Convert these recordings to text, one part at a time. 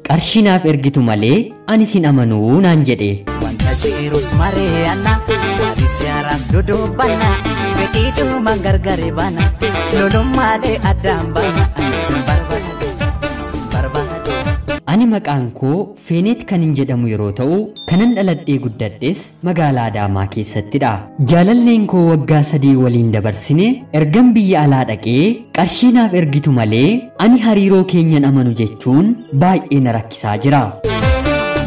Qarshii naaf ergitu malee ani sin amanuu naan jedhe. Wanta jirus mari'anna, siyaaraas dudubbanna, fedhiidhumaan gargari baana, lolummaalee addaan baana, sin barbaadu, sin barbaadu. Ani maqaan koo Feeneet kanin jedhamu yeroo ta'u, kanan dhaladhee guddadhes magaalaa Adaamaa keessattidha. Jaalalleen koo waggaa 3 waliin dabarsine ergan biyya alaa dhaqee qarshii naaf ergitu malee ani hariiroo keenyan amanu jechuun baay'ee na rakkisaa jira.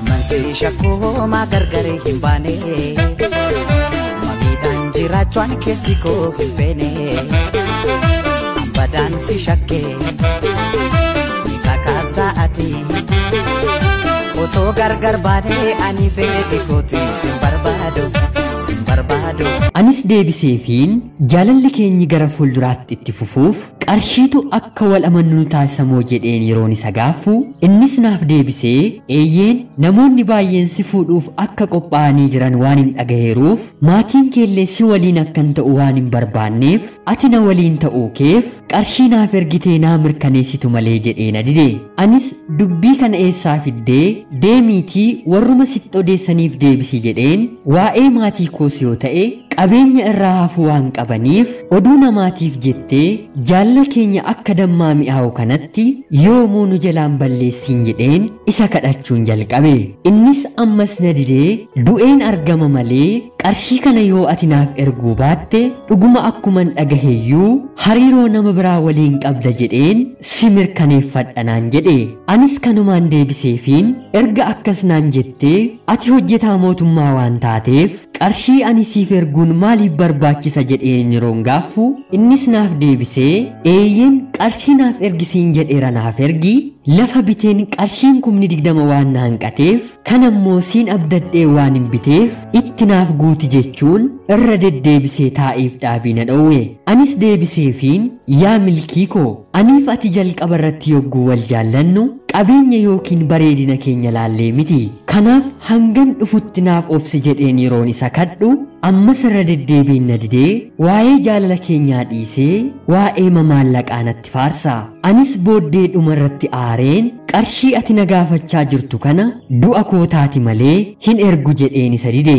Mansii shakkoomaa gargari hin baane, mamiidhaan jiraachuun keessi koo hin feene, ambadaan si shakkee ni kakaataa ati. Otoo gargar baanee ani fedhi kooti sin barbaadu, sin barbaadu. Anis deebiseefiin jaalalli keenyi gara fuulduraatti itti fufuuf qarshiitu akka wal amannu nu taasisamoo jedheen yeroon isa gaaffu, innis naaf deebisee eeyyeen namoonni baay'een si fuudhuuf akka qophaa'anii jiran waan hin dhagaheeruuf maatiin keellee si waliin akkan ta'u waan hin barbaanneef ati na waliin ta'uu keef qarshii naaf ergitee naa mirkaneessitu malee jedhee na dide. Anis dubbii kana eessaa fiddee deemiitii warruma sitti odeessaniif deebisi jedheen waa'ee maatii koos yoo ta'e qabeenya irraa hafuu waan qabaniif oduu namaatiif jettee jaalala keenya akka dammaa mi'aawu kanatti yoomuu nu jalaan balleessiin jedheen isa kadhachuun jalqabe. Innis ammas na didee du'een argama malee qarshii kana yoo ati naaf erguu baatte dhuguma akkuman dhagaheeyyuu hariiroo nama biraa waliin qabda jedheen si mirkaneeffadha naan jedhe. Anis kanumaan deebiseefiin erga akkas naan jettee ati hojjetaa mootummaa waan taateef qarshii ani siif erguun maaliif barbaachisa jedheen yeroon gaaffu, innis naaf deebisee eeyyeen qarshii naaf ergisiin jedheera naaf ergi, lafa biteen qarshiin 20,000 waan na hanqateef kan ammoo siin abdadhee waan hin biteef itti naaf guuti jechuun irra deddeebisee taa'iif dhaabii na dhowwe. Anis deebiseefiin yaa milkii koo aniif ati jalqaba irratti yogguu wal jaallannu qabeenya yookiin bareedina keenya laallee miti. Kanaaf hangan dhufutti naaf obsi jedheen yeroon isa kadhu ammas irra deddeebiin na didee waa'ee jaalala keenyaa dhiisee waa'ee maallaqaa natti faarsa. Anis booddee dhuma irratti aareen qarshii ati na gaafachaa jirtu kana du'a koo taati malee hin ergu jedheen isa dide.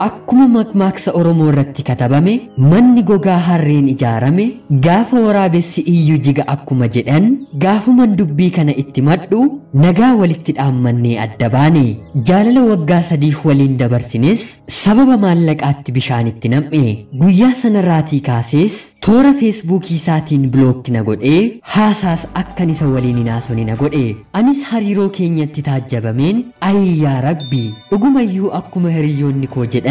Akkuma makmaaksa Oromoo irratti katabame manni gogaa harreen ijaarame gaafa waraabessi iyyuu jiga akkuma jedhan gaafuman dubbii kana itti madhu nagaa walitti dhaammannee adda baane. Jaalala waggaa 3 waliin dabarsines sababa maallaqaatti bishaan itti nam'e. Guyyaa sanarraatii kaasees toora feesbuukii isaatiin bilookki na godhee haasaas akkan isa waliin hin haasofne na godhe. Anis hariiroo keenyatti taajjabameen ayyaa rabbi dhugumayyuu akkuma hiriyoonni koo jedhan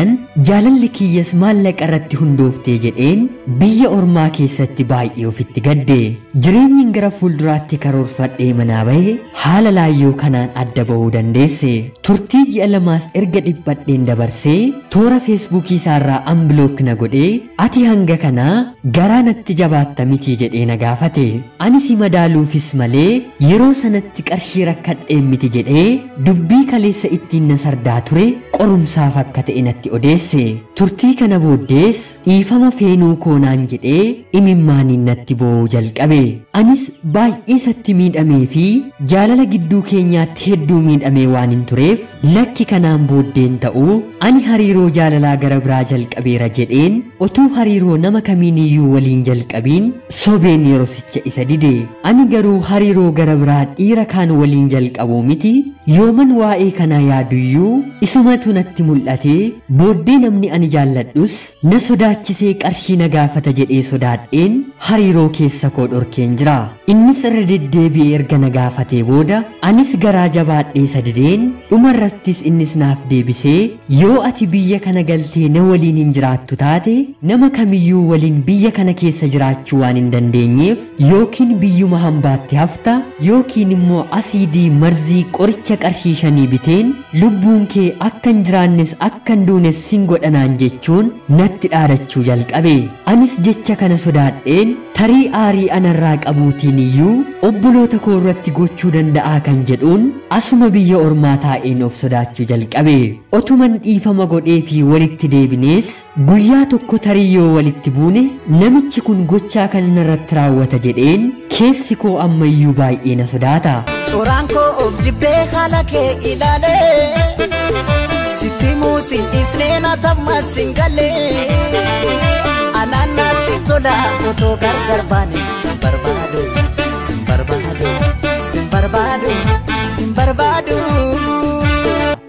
jaalalli kiyyas maallaqa irratti hundooftee jedheen biyya ormaa keessatti baay'ee ofitti gadde. Jireenyiin gara fuulduraatti karoorfadhee manaa bahe haala laayyoo kanaan adda ba'uu dandeesse. Turtii ji'a 2 erga dhiphadheen dabarsee toora feesbuukii isaarraa anbilook na godhee ati hanga kanaa garaa natti jabaatta miti jedhee na gaafate. Ani si madaaluufis malee yeroo sanatti qarshii rakkadheen miti jedhee dubbii kaleessa ittiin na sardaa ture qorumsaaf akka ta'e natti odeesse. Turtii kana booddees dhiifama feenuu koo naan jedhee imimmaaniin natti boo'uu jalqabe. Anis baay'ee isatti miidhamee fi jaalala gidduu keenyaatti hedduu miidhamee waan hin tureef lakki kanaan booddeen ta'uu ani hariiroo jaalalaa gara biraa jalqabeera jedheen otuu hariiroo nama kamiiniyyuu waliin jalqabiin sobeen yerosicha isa dide. Ani garuu hariiroo gara biraa dhiira kaan waliin jalqabuu miti yooman waa'ee kanaa yaaduyyuu isumatu natti mul'atee booddee namni ani jaalladhus na sodaachisee qarshii na gaafata jedhee sodaadheen hariiroo keessa koo dhorkeen jira. Innis irra deddeebi'ee erga na gaafatee booda anis garaa jabaadhee isa dideen dhumarrattis innis naaf deebisee yoo ati biyya kana galtee na waliin hin jiraattu taate nama kamiyyuu waliin biyya kana keessa jiraachuu waan hin dandeenyeef yookiin biyyuma hambaatti hafta yookiin immoo asiidii marzii qoricha qarshii 5 biteen lubbuun kee akka hin jiraannes akka hin duunes sin godhanaan jechuun natti dhaadachuu jalqabe. Anis jecha kana sodaadheen tarii aarii anarraa qabuutiin iyyuu obboloota koo irratti gochuu danda'a kan jedhuun asuma biyya ormaa taa'een of sodaachuu jalqabe. Otuman dhiifama godhee fi walitti deebinees guyyaa tokko tarii yoo walitti buune namichi kun gochaa kana narratti raawwata jedheen keessi koo ammayyuu baay'ee na sodaata. Coraan koo of jibbee haala kee ilaalee sitti muusin dhiisnee na tammas hin galee anaan natti tola otoo gargar baane sin barbaadu sin barbaadu sin barbaadu sin barbaadu.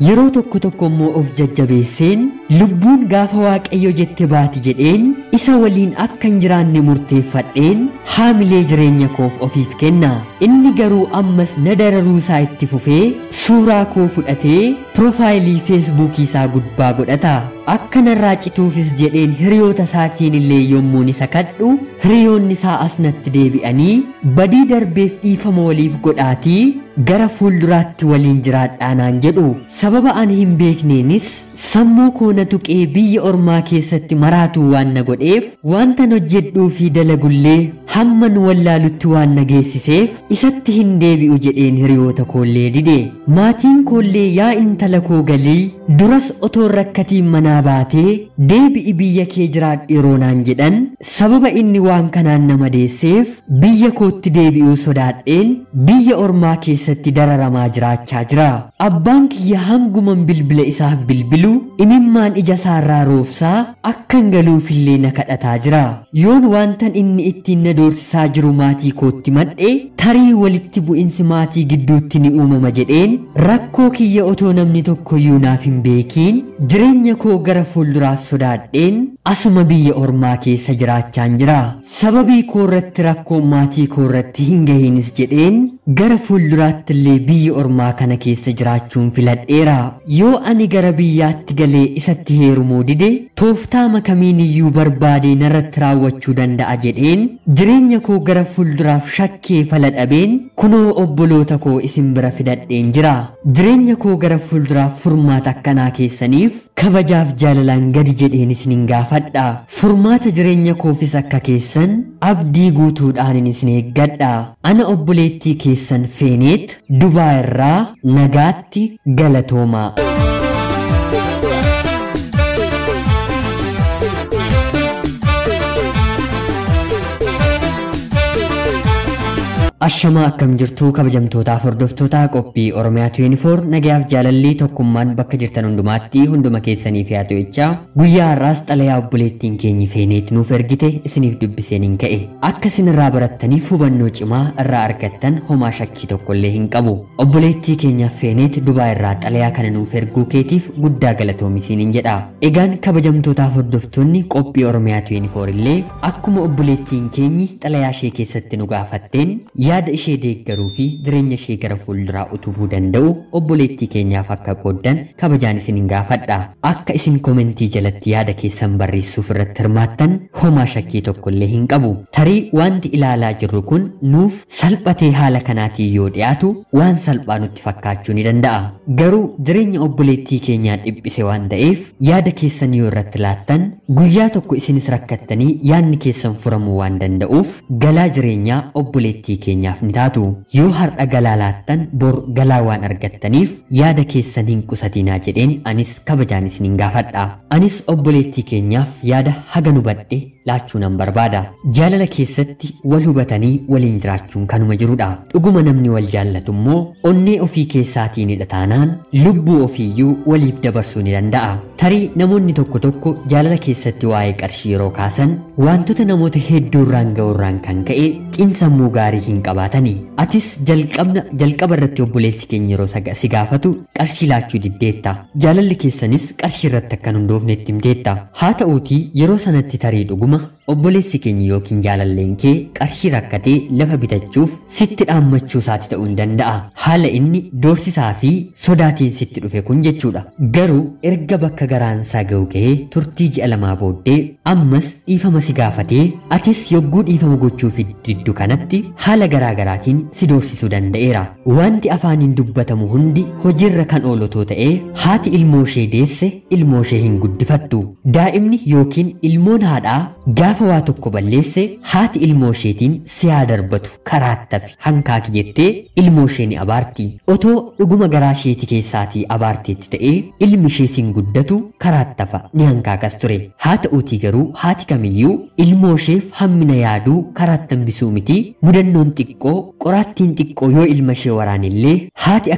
Yeroo tokko tokko immoo of jajjabeesseen lubbuun gaafa Waaqayyo jette baati jedheen isa waliin akka hin jiraanne murteeffadheen haamilee jireenya koof ofiif kenna. Inni garuu ammas na dararuu isaa itti fufee suuraa koo fudhatee piroofaayilii feesbuukii isaa gubbaa godhata. Akka narraa cituufis jedheen hiriyoota isaatiin illee yommuun isa kadhu hiriyoonni isaa as natti deebi'anii badii darbeef dhiifama waliif godhaatii gara fuulduraatti waliin jiraadhaa naan jedhu. Sababa ani hin beekneenis sammuu koo na tuqee biyya ormaa keessatti maraatuu waan na godheef wantan hojjedhuu fi dalagullee hamman wallaalutti waan na geessiseef isatti hin deebi'u jedheen hiriyoota koollee dide. Maatiin koollee yaa intala koo galii duras otoo rakkatiin manaa baatee deebi'i biyya kee jiraadhu yeroo naan jedhan sababa inni waan kanaan na madeesseef biyya kootti deebi'uu sodaadheen biyya ormaa keessatti dararamaa jiraachaa jira. Abbaan kiyya hanguman bilbila isaaf bilbilu imimmaan ija isaarraa roobsaa akkan galuufillee na kadhataa jira. Yoon wantan inni ittiin na doorsisaa jiru maatii kootti madhe tarii walitti bu'insi maatii gidduutti ni uumama jedheen rakkoo kiyya otoo namni tokkoyyuu naaf hin beekiin jireenya koo gara fuulduraaf sodaadheen asuma biyya ormaa keessa jiraachaan jira. Sababii koo irratti rakkoon maatii koo irratti hin gahiinis jedheen gara fuulduraatti illee biyya ormaa kana keessa jiraachuun filadheera. Yoo ani gara biyyaatti galee isatti heerumuu dide tooftaa makamiin iyyuu barbaadee narratti raawwachuu danda'a jedheen jireenya koo gara fuulduraaf shakkee fala dhabeen kunoo obboloota koo isin bira fidadheen jira. Jireenya koo gara fuulduraaf furmaata akkanaa keessaniif kabajaaf jaalalaan gadi jedheen isinin gaafadha. Furmaata jireenya koofis akka keessan abdii guutuudhaan isin eeggadha. Ana obboleettii keessan Feeneet Dubaa irraa nagaatti galatoomaa. Ashamaa akkam jirtuu kabajamtootaaf hordoftoota qophii Oromiyaa 24 nagayaaf jaalalli tokkummaan bakka jirtan hundumaatti hunduma keessaniif haa ta'u jechaa guyyaa har'aas xalayaa obboleettiin keenyi Feeneet nuuf ergite isiniif dubbiseen hin ka'e. Akka isin irraa barattaniif hubannoo cimaa irraa argattan homaa shakkii tokkollee hin qabu. Obboleettii keenya Feeneet Dubaa irraa xalayaa kana nuuf erguu keetiif guddaa galatoomi isiniin jedha. Egaan kabajamtootaaf hordoftoonni qophii Oromiyaa 24 illee akkuma obboleettiin keenyi xalayaa ishee keessatti nu gaafatteen yaada ishee deeggaruu fi jireenya ishee gara fuulduraa utubuu danda'u obboleettii keenyaaf akka qooddan kabajaan isin gaafadha. Akka isin komentii jalatti yaada keessan barreessuuf irratti hirmaattan homaa shakkii tokkollee hin qabu. Tarii wanti ilaalaa jirru kun nuuf salphatee haala kanaatiin yoo dhiyaatu waan salphaa nutti fakkaachuu ni danda'a. Garuu jireenya obboleettii keenyaa dhiphise waan ta'eef yaada keessan yoo irratti laattan guyyaa tokko isinis rakkattanii yaadni keessan furamuu waan danda'uuf galaa jireenyaa obboleettii keenyaaf ni taatu. Yoo har'a galaa laattan bor galaa waan argattaniif yaada keessan hin qusatinaa jedheen anis kabajaan isinin gaafadha. Anis obboleettii keenyaaf yaada haga nu badhe laachuu nan barbaada. Jaalala keessatti wal hubatanii waliin jiraachuun kanuma jirudha. Dhuguma namni wal jaallatu immoo onnee ofii keessaatiinidha taanaan lubbuu ofiiyyuu waliif dabarsuu ni danda'a. Tarii namoonni tokko tokko jaalala keessatti waa'ee qarshii yeroo kaasan wantoota namoota hedduurraan ga'uurraan kan ka'e xiinsammuu gaarii hin qabaatani. Atis jalqaba irratti obboleessi keenya yeroo si gaafatu qarshii laachuu diddeetta. Jaalalli keessanis qarshii irratti akka hin hundoofne itti himteetta. Haa ta'uutii yeroo sanatti tarii dhuguma Dhuguma obboleessi keenya yookiin jaalalleen kee qarshii rakkatee lafa bitachuuf sitti dhaammachuu isaati ta'uu hin danda'a. Haala inni doorsisaa fi sodaatiin sitti dhufe kun jechuudha. Garuu erga bakka garaansaa ga'u ga'ee turtii ji'a 2 booddee ammas dhiifama si gaafatee atis yogguu dhiifama gochuuf diddu kanatti haala garaagaraatiin si doorsisuu danda'eera. Wanti afaaniin dubbatamu hundi hojiirra kan oolotoo ta'ee haati ilmoo ishee deesse ilmoo ishee hin guddifattu. Daa'imni yookiin ilmoon haadhaa gaafa waa tokko balleesse haati ilmoo isheetiin si haa darbatu karaattafi hankaaki jettee ilmoo ishee ni abaarti. Otoo dhuguma garaa isheeti keessaatii abaarteetti ta'ee ilmi ishee siin guddatu karaattafa ni hankaakas ture. Haa ta'uutii garuu haati kamiyyuu ilmoo isheef hammina yaaduu karaatti hambisuu miti. Mudannoon xiqqoo qoraattiin xiqqoo yoo ilma ishee waraanillee haati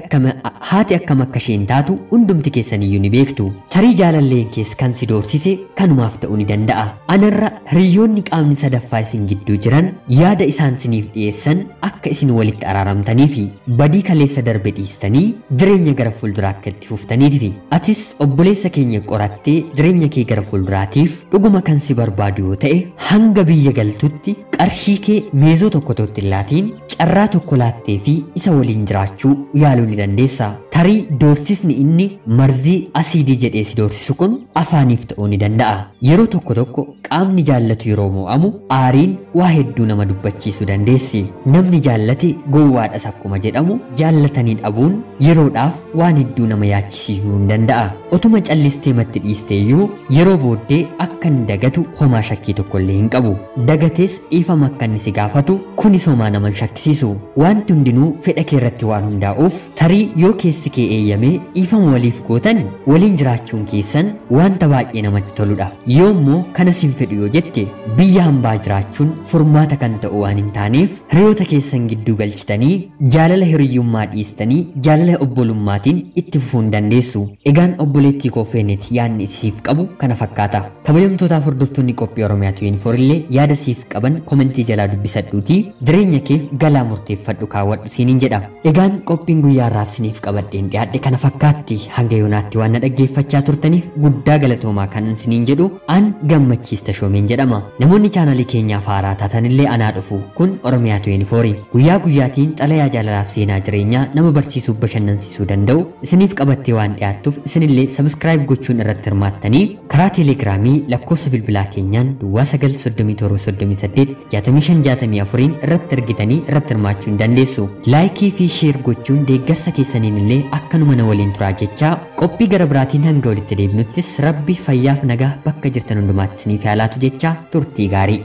akkam akka isheen taatu hundumti keessaniyyuu ni beektu. Tarii jaalalleen kees kan si doorsise kanumaaf ta'uu ni danda'a. Anarra hiriyoonni qaamni sadaffaa isin gidduu jiran yaada isaan siniif dhiyeessan akka isin walitti araaramtanii fi badii kaleessa darbe dhiistanii jireenya gara fuulduraa akka itti fuftaniifi. Atis obboleessa keenya qorattee jireenya kee gara fuulduraatiif dhuguma kan si barbaadu yoo ta'e hanga biyya galtutti qarshii kee meezoo tokko tokkotti laatiin carraa tokko laattee fi isa waliin jiraachuu yaaluu ni dandeessa. Tarii doorsisni inni marzii asiidii jedhee si doorsisu kun afaaniif ta'uu ni danda'a. Yeroo tokko tokko qaamni jaallatu yeroo mo'amu aariin waa hedduu nama dubbachiisuu dandeessi. Namni jaallate gowwaadhas akkuma jedhamu jaallatanii dhabuun yeroodhaaf waan hedduu nama yaachisiisuu hin danda'a. Otuma callistee matti dhiisteeyyuu yeroo booddee akka inni dagatu homaa shakkii tokkollee hin qabu. Dagatees dhiifama akka inni si gaafatu kunis homaa nama hin shakkisiisu. Wanti hundinuu fedha kee irratti waan hundaa'uuf tarii yoo keessi kee eeyyamee dhiifama waliif gootan waliin jiraachuun keessan wanta baay'ee namatti toludha. Yoo immoo kana sin fedhu yoo jette biyya hambaa jiraachuun furmaata kan ta'u waan hin taaneef hiriyoota keessan gidduu galchitanii jaalala hiriyyummaa dhiistanii jaalala obbolummaatiin itti fufuu hin dandeessu. Egaan obboleettii koo Feenet yaadni siif qabu kana fakkaata. Kabajamtootaaf hordoftoonni qophii Oromiyaa 24 illee yaada siif qaban komentii jalaa dubbisadhuutii jireenya keef galaa murteeffadhu kaawwadhu siiniin jedha. Egaan qophiin guyyaa har'aaf siniif qabadheen dhiyaadhe kana fakkaatti. Hanga yoonaatti waan na dhaggeeffachaa turtaniif guddaa galatoomaa kanan siniin jedhu an Gammachiis Tashoomeen jedhama. Namoonni chaanalii keenyaaf haaraa taatanillee anaa dhufu. Kun Oromiyaa 24 guyyaa guyyaatiin xalayaa jaalalaaf seenaa jireenyaa nama barsiisuuf bashannansiisuu danda'u isiniif qabattee waan dhiyaattuuf isinillee sabskiraayib gochuun irratti hirmaattanii karaa teelegiraamii lakkoofsa bilbilaa keenyaan duwwaa 9 37 38 65 64 irratti argitanii irratti hirmaachuu hin dandeessu. Laayikii fi sheer gochuun deeggarsa keessaniin illee akkanuma na waliin turaa jechaa qophii gara biraatiin hanga walitti deebinuttis rabbi fayyaaf nagaa bakka jirtan hundumaatti isiniif haa laatu jechaa turtii gaarii.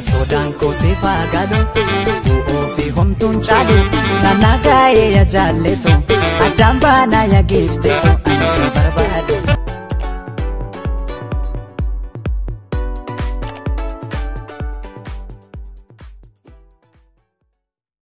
Sodaan koo siif haa galu, bu'oo fi homtuun caalu, naannaa gaa'ee yaa jaalletu, addaan baanaa yaa giiftetu, ani si barbaadu.